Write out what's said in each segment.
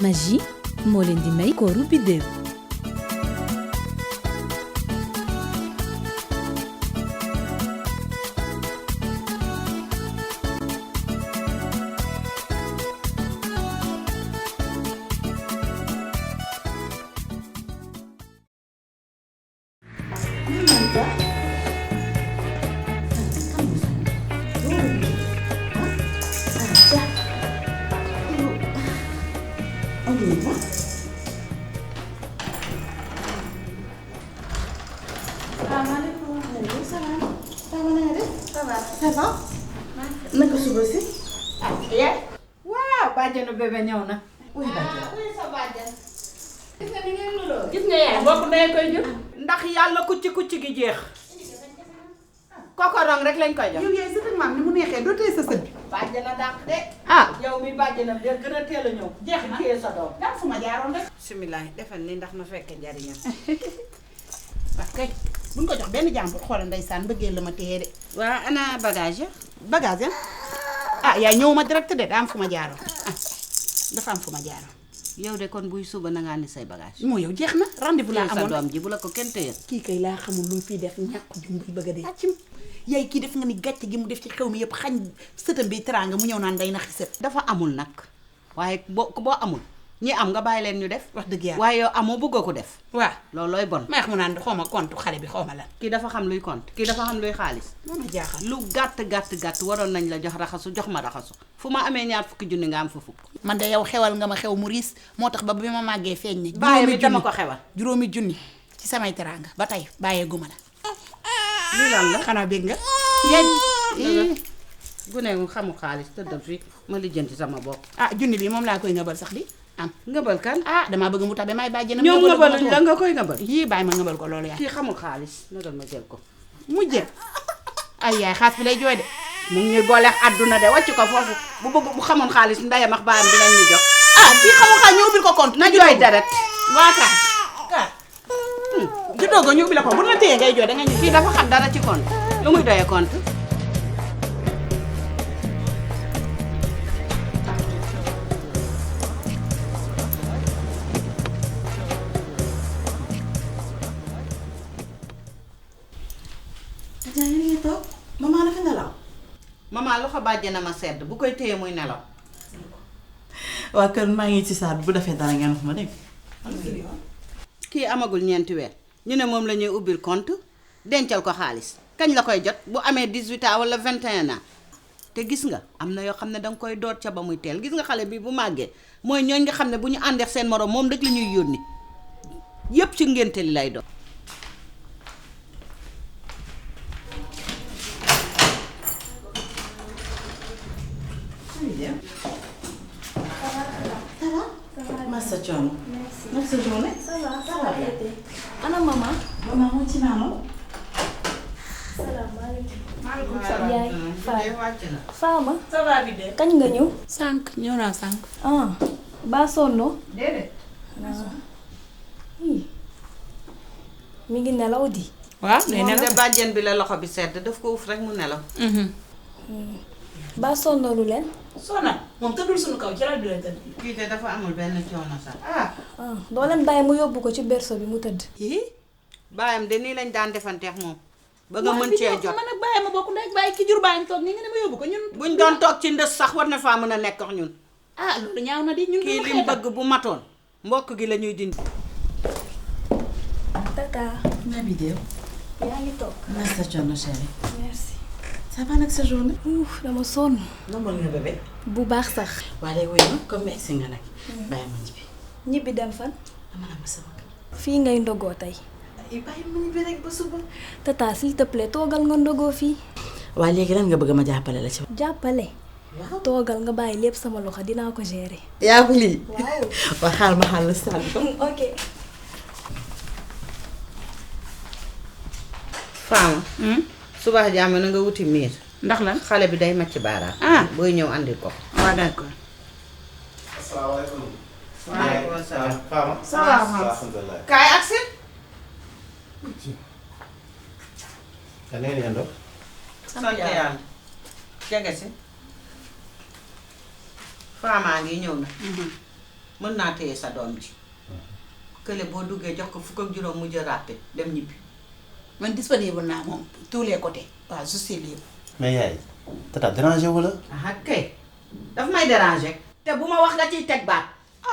Maggi moo leen di may kooru biddéew. naka suba si. yaay. waaw bàjjenu bébé ñëw na. oui bàjjen. sa bàjjen. gis nga ni ngeen nuloo. gis nga yaay bokk ndey koy jur. ndax yàlla kucci kucci gi jeex. kokorong rek lañ koy jox. yow yaay sa maam ni mu neexee doo tey sa sët bi. bàjjena dàq de. yow mi bàjjenam de gën a teel a ñëw. jeex na téye sa doom. daal fu ma jaaroon rek. bisimilah defal ni ndax ma fekke njariñam. wax kay buñ ko jox benn jàmbur xoolal ndeysaan bëggee la ma téye de. waa ana bagage ya. bagage ya yaay ñëw ma direct de daa am fu ma jaaroon dafa am fu ma jaaroon. yow de kon buy suba na nga andi say bagage. moo yow jeex na rendez-vous laa sa amoon doom ji bu la ko kenn téye. kii kay laa xamul lu mu fiy def ñàkk jum buy bëgg a dee cim yaay kii def nga ni gàcce gi mu def ci xew mi yëpp xañ sëtam bi teraanga mu ñëw naan day naxi sët. dafa amul nag waaye boo amul ñi am nga bàyyi leen ñu def. wax dëgg yàlla waaye yow amoo bëgg ko def. waaw loolooy bon. may xam mu naan xaw ma compte xale bi xaw ma lan. kii dafa xam luy compte kii dafa xam luy xaalis. moo ma jaaxal. lu gàtt waroon nañ la jox raxasu jox ma raxasu fu ma amee ñaar fukki junni nga am fa fukk. man de yow xewal nga ma xew mu riis moo tax ba bi ma màggee feeñ ne. bàyyi bi dama ko xewal. juróomi junni ci samay teraanga ba tey bàyyee guma la. lii lan la. xanaa bégg nga. yéen gune gu xamul xaalis tëddal fii ma lijjanti sama bopp. junni bi moom laa koy ngëbal sax di am. ngëbal kan. damaa bëgg mu tax damay bàjjenam. ñoom ngëbaluñ la nga koy ngëbal. yii bàyyi ma ngëbal ko loolu yaay. kii xamul xaalis nagal ma jël ko. mu jël ay yaay xaas bi lay jooy de. mu ngi ñuy booleex àdduna de wàcc ko foofu bu bëgg bu xamoon xaalis ndeyam ak baayam dinañ ñu jox. kii xamul xaalis ñu ubbil ko compte. na jooy deret. waa kaay kaay. juddoo ko ñu ubbil ko bu la téye ngay jooy da nga ñu. kii dafa xam dara ci compte lu muy doyee compte. maman dafa nelaw. maman lu ko bàjjee na ma sedd bu koy téye muy nelaw. waa kër maa ngi ci saat bu defee dara ngeen wax ma dégg. kii amagul ñeenti weer ñu ne moom la ñuy ubbil compte dencal ko xaalis kañ la koy jot bu amee 18 ans wala 21 ans te gis nga am na yoo xam ne danga koy door ca ba muy teel gis nga xale bi bu màggee mooy ñooñ nga xam ne bu ñu àndeex seen moroom moom rek la ñuy yónni yépp ci ngénte li lay doon. Massa coono. naka sa journée. Ça va bien. Ana maman. maman moo ci maama. salaamaaleykum. maaleykum salaam. yaay wàcc na. Faama. ça va bi de. kañ nga ñëw. sànq ñëw naa sànq. baa sonnoo. déedéet. mi ngi nelaw di. waaw nee moom na de bàjjen bi la loxo bi sedd daf ko uf rek mu nelaw. baa sonnoolu leen. Sona moom tëddul suñu kaw ci lal bi la tëdd. kii de dafa amul benn coono sax. doo leen bàyyi mu yóbbu ko ci berceau bi mu tëdd. baayam de nii lañ daan defanteex moom. ba nga mën cee jot man nag bàyyi ma bokk ndey bàyyi ki jur bàyyi toog nii nga ne ma yóbbu ko ñun. buñ doon toog ci ndës sax war na faa mën a nekk ak ñun. loolu ñaaw na di ñun. kii lim bëgg bu matoon mbokk gi la ñuy dindi. tata. Nabi Déw. yaa ngi toog. Massa coono chérie. merci. ça va nag sa journée. dama sonn. nombal nga bébé. bu baax sax. waa léegi wéy ma comme egsi nga nag. bàyyi ma ñibbi. ñibbi dem fan. dama la ma sama kër. fii ngay ndogoo tey. bàyyi ma ñibbi rek ba suba. tata s'il te plaît toogal nga ndogoo fii. waa léegi lan nga bëgg ma jàppale la ci. jàppale. toogal nga bàyyi lépp sama loxo dinaa ko gérer. yaa ko lii. waaw. waa xaal ma xaal la saal bi. ok. Faama. suba jàmm na nga wuti miir. ndax lan. xale bi day màcc baaraam. booy ñëw andi ko. waaw d'accord. asalaamaaleykum. waaleykum salaam. Fama. Ça va, Fama. alhamdulilah. kaay agsi. da ngeen yendoo. sant yàlla. jege si. Faamaa ngi ñëw na. mën naa téye sa doom ji kële boo duggee jox ko fukk ak juróom mu jël ràppe dem ñibbi. man disponible naa moom tous les côtés waaw je suis libre. mais yaay tata dérangé wala. ah kay daf may déranger. te bu ma wax nga ciy teg baat.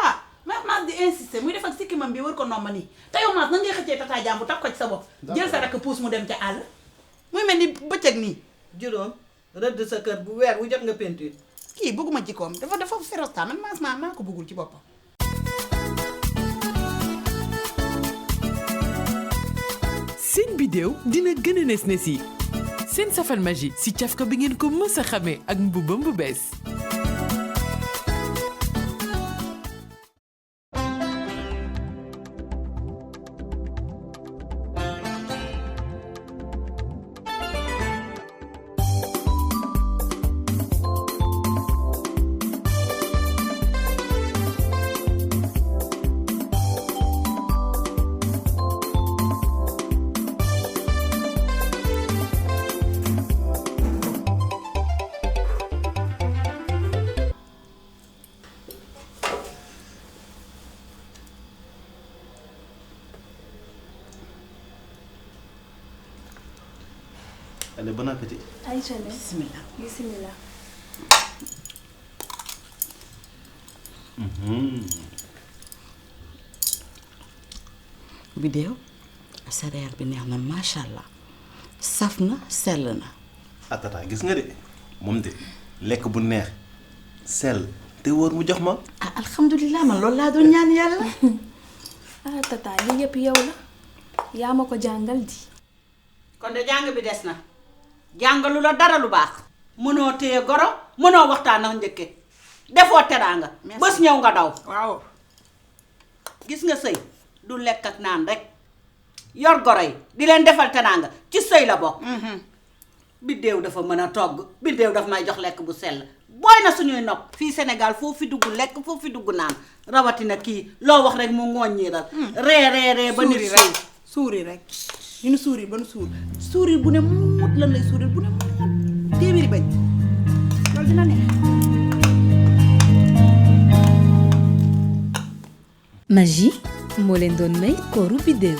ah Mass di insister muy def ak sikkimam bi war ko nomba nii te yow Mass nan ngay xëccee tata jàmbu taf ko ci sa bopp. jël sa rakk puus mu dem ca àll. muy mel ni bëccëg nii. juróom rëdd sa kër bu weer wu jot nga peinture. kii bëgguma jikkoom dafa féroce ta man Mass maa ko bëggul ci boppam. seen bidéew dina gën a nes yi seen safal magie si cafka bi ngeen ko mës a xamee ak mbubam bu bees. Allez, bon appétit. Aïcha bismillah. bismillah. Bidéew sa reer bi neex na macha allah saf na sell na. ah tata gis nga de moom de lekk bu neex sell te wóor mu jox ma. ah alhamdulilah man loolu laa doon ñaan yàlla. ah tata li yëpp yow la yaa ma ko jàngal di. kon de jàng bi des na jàngalu la dara lu baax. mënoo téye goro mënoo waxtaan ak njëkke defoo teraanga. bés ñëw nga daw. waaw. gis nga sëy du lekk ak naan rek yor goro yi di leen defal teraanga ci sëy la bokk. Bidéew dafa mën a togg Bidéew daf may jox lekk bu sell booy na suñuy nopp. fii Sénégal foo fi dugg lekk foo fi dugg naan rawatina kii loo wax rek mu ngooññiral. ree ba nit suuri rek ñu nu suuri ba nu suur suuri bu ne muut lan lay suuri bu ne muut téeméeri bañ loolu dina neex. Magie moo leen doon may kooru bidéew.